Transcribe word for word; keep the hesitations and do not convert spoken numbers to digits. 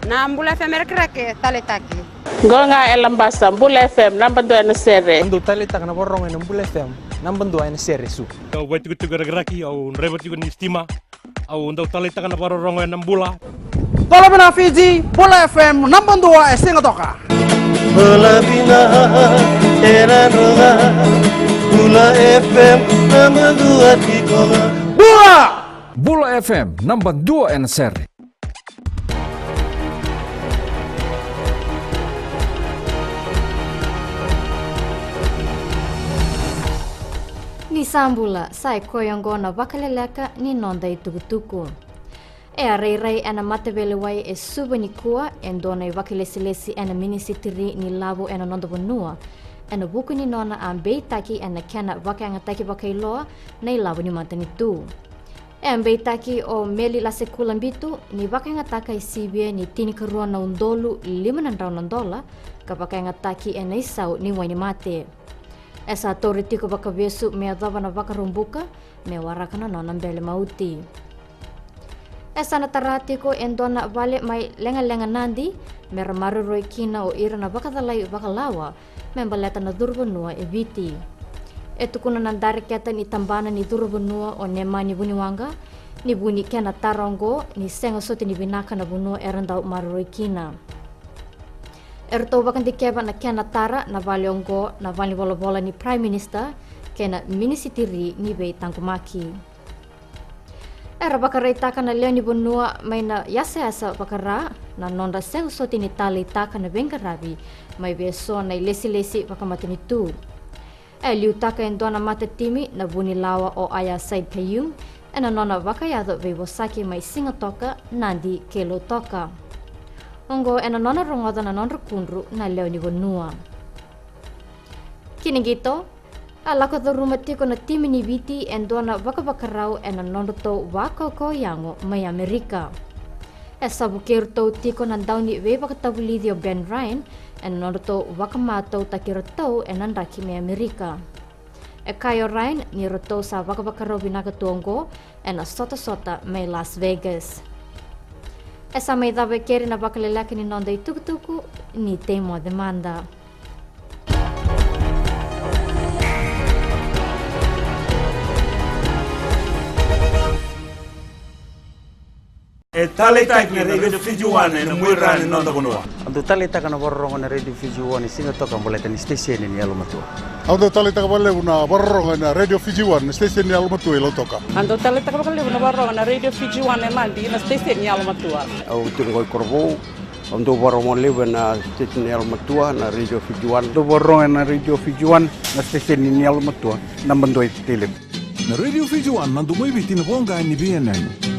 Na Bula F M e Rakiraki, taleitaki. Qo ga e Labasa, Bula F M, naba dua ena sere. Au dau taleitaka na vakarorogo ena Bula F M, naba dua ena sere, Su. Dau vaitikotiko e Rakiraki, au draiva tiko ni sitima. Au dau taleitaka na vakarorogo ena Bula. Bula vinaka Fiji, Bula F M, naba dua e Sigatoka. Bula vinaka e Nadroga, Bula F M, naba dua tiko ga. Bula! Bula F M, naba dua ena sere. Ni sa bula, sa i koya oqo na vakaleleka ni noda itukutuku. E a rairai ena mataveilewai e Suva nikua e dua na ivakalesilesi ena minisitiri ni lavo ena noda vanua, ena vuku ni nona a beitaki ena kena vakayagataki vakailoa na ilavo ni matanitu. E a beitaki o Meli Lasekula Bitu ni vakayagataka e sivia ni tinikarua na udolu lima na drau na dola ka vakayagataki ena isau ni wainimate. E sa tauri tiko vakavesu me yacova na Vakaraubuka me waraka na nona bele mauti. E sa na tara tiko e dua na vale mai Legalega Nadi me ra maroroi kina o ira na vakacalai vakalawa me baleta na curu vanua e Viti. E tukuna na dareketa ni tabana ni curu vanua o Nemani Vuniwaqa ni vu ni kena tara oqo ni sega soti ni vinaka na vanua era dau maroroi kina. E ratou vakadikeva na kena tara na vale oqo na valenivolavola ni Prime Minister kei na minisitiri ni veitaqomaki. Era vakaraitaka na lewe ni vanua mai na yasayasa vakara na nodra sega soti ni taleitaka na veiqaravi mai vei so na ilesilesi vakamatanitu. E liutaka e dua na matatimi na vunilawa o Aiyaz Sayed-Khaiyum ena nona vakayaco veivosaki mai Sigatoka, Nadi kei Lautoka. Oqo ena nona rogoca na nodra kudru na lewe ni vanua. Kina qito, a lako curuma tiko na timi ni Viti e dua na vakavakarau ena nodratou vakaukauwa yago mai Amerika. E sa vukei iratou tiko na dauni veivakatavulici o Ben Ryan ena nodratou vakamatautaki iratou ena draki mai Amerika. E kaya o Ryan ni ratou sa vakavakarau vinaka tu oqo ena sotasota mai Las Vegas. E sa mai cava e keri na vakaleleka ni noda itukutuku, ni tei moce mada. E taleitaki na Radio Fiji One ena muaira ni noda vanua. Au dau taleitaka na vakarorogo na Radio Fiji One e Sigatoka baleta ni siteseni ni yalomatua. Au dau taleitaka vakalevu na vakarorogo na Radio Fiji One na siteseni ni yalomatua i Lautoka. Au dau taleitaka vakalevu na vakarorogo na Radio Fiji One e Nadi na siteseni ni yalomatua. Au tu qo i Korovou. Au dau vakarorogo levu ena siteseni ni yalomatua na Radio Fiji One. Dau vakarorogo ena Radio Fiji One na siteseni ni yalomatua, naba dua e Tailevu. Na Radio Fiji One na domo i Viti, na voqa ni veiyanuyanu.